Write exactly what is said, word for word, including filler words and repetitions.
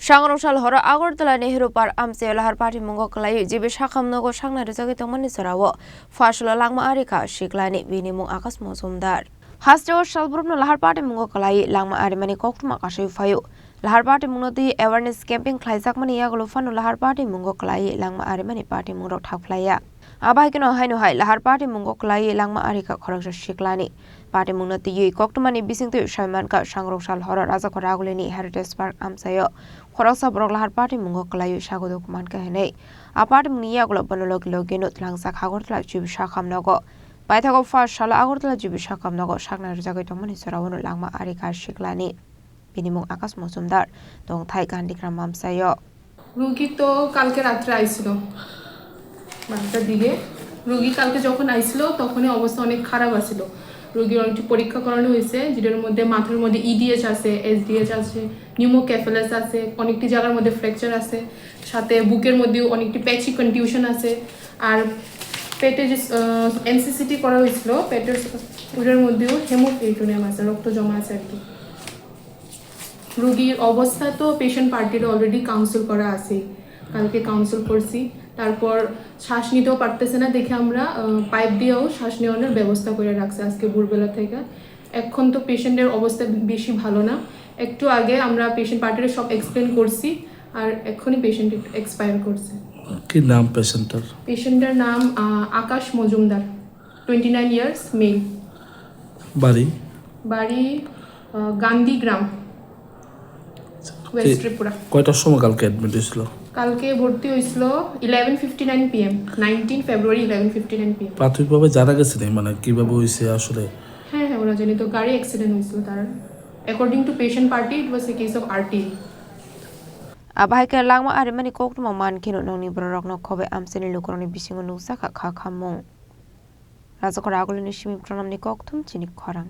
Changrong sal horo Agartala Nehru Park amchaio lahar patimungo kwlaiwi G B Sakham nogo saknai rwjagwi tongmani jorao pharsalo langma arikha siklani, bini mung Akash Mojumdar. Hasteo salbrumno lahar patimungo kwlaiwi langma arimani koktwma kasui phaio. Lahar patimungno twi awareness camping khlaijakmani yagulo phano lahar patimungo kwlaiwi langma arimani patimungrok thaphlaiya. Abo hai kheno haino hai lahar patimungo kwlaiwi langma arikha khoroksa siklani. Patimungno twiwi koktwmani bisingtwi saimankha Sangrong sal horo Rajakhor Ragulini Heritage Park amchaio khoroksa borok lahar patimungo kwlaiwi sago duk mankha hinwi. A patimungni yagulo bono logi logino tlangjak Agartala G B Sakham nogo. Paithago first salo Agartala G B Sakham nogo saknai rwjagwi tongmani jorao langma arikha siklani. Bini mung Akash Mojumdar, tongthai Gandhigram amchaio. রুগী তো কালকে রাত্রে আইছিল বারোটার দিকে। রুগী কালকে যখন আইছিল, তখনই অবস্থা অনেক খারাপ আছিল। রুগীর অনেকটি পরীক্ষা করানো হয়েছে, যেটার মধ্যে মাথার মধ্যে ইডিএইচ আছে, এসডিএইচ আছে, নিউমোকেফালাস আছে, অনেকটি জায়গার মধ্যে ফ্র্যাকচার আছে, সাথে বুকের মধ্যেও অনেকটি প্যাচি কনটিউশন আছে। আর পেটে যে এনসিসিটি করা হয়েছিল, পেটের ওটার মধ্যেও হেমোপেরিটোনিয়াম আছে, রক্ত জমা আছে আর কি। রুগীর অবস্থা তো পেশেন্ট পার্টির অলরেডি কাউন্সিল করা আছে, কালকে কাউন্সিল করছি। তারপর শ্বাস নিতেও পারতেছে না দেখে আমরা পাইপ দিয়েও শ্বাস নেওয়ানোর ব্যবস্থা করে রাখছি আজকে ভোরবেলা থেকে। এখন তো পেশেন্টের অবস্থা বেশি ভালো না। একটু আগে আমরা পেশেন্ট পার্টির সব এক্সপ্লেন করছি, আর এখনই পেশেন্ট এক্সপায়ার করছে। কি নাম পেশেন্টের? পেশেন্টের নাম আহ, Akash Majumdar, twenty nine years, male. বাড়ি? বাড়ি আহ, গান্ধীগ্রাম, ওয়েস্ট ত্রিপুরা। কয়টার সময় কালকে অ্যাডমিট হয়েছিল? কালকে ভর্তি হয়েছিল eleven fifty nine PM, nineteen February, eleven fifty nine PM. প্রাথমিকভাবে জানা গেছে নি, মানে, কিভাবে হয়েছে আসলে? হ্যাঁ, হ্যাঁ, ওরা জানি তো, গাড়ি অ্যাক্সিডেন্ট হয়েছিল তার। According to patient party, it was a case of RTI. Abo hai khe langma arimani koktwma man kheno nokni bororokno khobai amchaini lukurokni bisingo nukjakha kha khamung. Rajakhor Ragulini simi pranamni kokthum chini khorang.